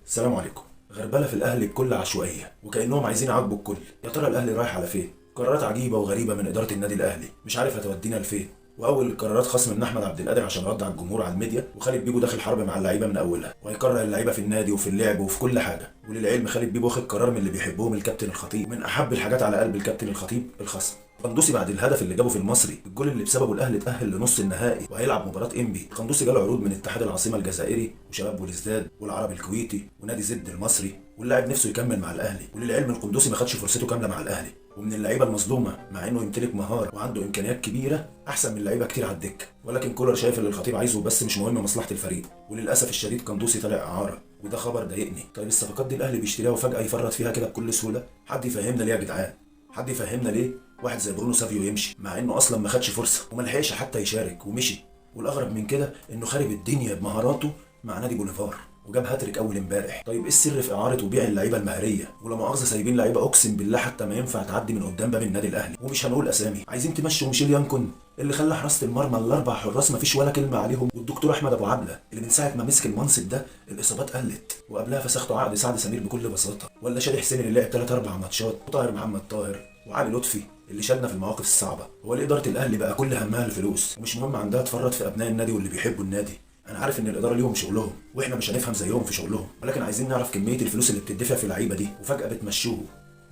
السلام عليكم. غربله في الاهلي بكل عشوائية وكانهم عايزين يعاقبوا الكل. يا ترى الاهلي رايح على فين؟ قرارات عجيبة وغريبة من ادارة النادي الاهلي مش عارف هتودينا لفين. واول القرارات خصم من احمد عبد القادر عشان رد على الجمهور على الميديا، وخالد بيبو داخل حرب مع اللعيبة من اولها وهيكره اللعيبة في النادي وفي اللعب وفي كل حاجة. وللعلم خالد بيبو واخد قرار من اللي بيحبهم الكابتن الخطيب، ومن احب الحاجات على قلب الكابتن الخطيب الخصم. قندوسي بعد الهدف اللي جابه في المصري، الجول اللي بسببه الاهلي اتاهل لنص النهائي وهيلعب مباراة انبي. قندوسي جاله عروض من اتحاد العاصمة الجزائري وشباب بوليزداد والعربي الكويتي ونادي زد المصري، واللاعب نفسه يكمل مع الاهلي. وللعلم القندوسي ما خدش فرصته كاملة مع الاهلي، ومن اللعيبة المظلومة مع انه يمتلك مهارة وعنده امكانيات كبيرة احسن من لعيبة كتير على الدكة، ولكن كولر شايف اللي الخطيب عايزه بس مش مهم مصلحة الفريق. وللاسف الشديد قندوسي طلع اعاره، وده خبر ضايقني. طيب الصفقات دي الاهلي بيشتريها وفجاة يفرط فيها كده بكل سهولة؟ حد يفهمنا ليه يا جدعان؟ حد يفهمنا ليه واحد زي برونو سافيو يمشي مع انه اصلا ما خدش فرصة وما لحقش حتى يشارك ومشي؟ والاغرب من كده انه خارب الدنيا بمهاراته مع نادي بوليفار وجاب هاتريك اول امبارح. طيب ايه السر في اعاره وبيع اللعيبة المهريه؟ ولا مؤاخذة سايبين لعيبة اقسم بالله حتى ما ينفع تعدي من قدام باب النادي الاهلي. ومش هنقول اسامي، عايزين تمشوا ميشيل يانكون اللي خلى حراسة المرمى الاربع حراس ما فيش ولا كلمة عليهم، والدكتور احمد ابو عبله اللي من ساعة ما مسك المنصب ده الاصابات قلت، وقبلها فسختوا عقد سعد سمير بكل بساطة، ولا شادي حسين اللي لعب 3 4 ماتشات، وطاهر محمد طاهر، وعلي لطفي اللي شالنا في المواقف الصعبة. هو ليه ادارة الاهلي بقى كل همها الفلوس ومش مهم عندها تفرط في ابناء النادي واللي بيحبوا النادي؟ انا عارف ان الادارة ليهم شغلهم واحنا مش هنفهم زيهم في شغلهم، ولكن عايزين نعرف كمية الفلوس اللي بتدفع في اللعيبة دي وفجاة بتمشوه.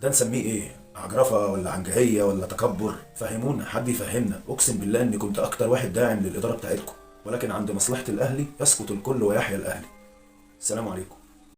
ده نسميه ايه؟ عجرفه ولا عنجهيه ولا تكبر؟ فهمونا، حد يفهمنا. اقسم بالله اني كنت اكتر واحد داعم للادارة بتاعتكم، ولكن عند مصلحة الاهلي يسقط الكل ويحيى الاهلي. السلام عليكم.